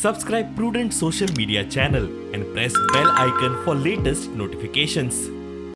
Subscribe Prudent Social Media channel and press bell icon for latest notifications.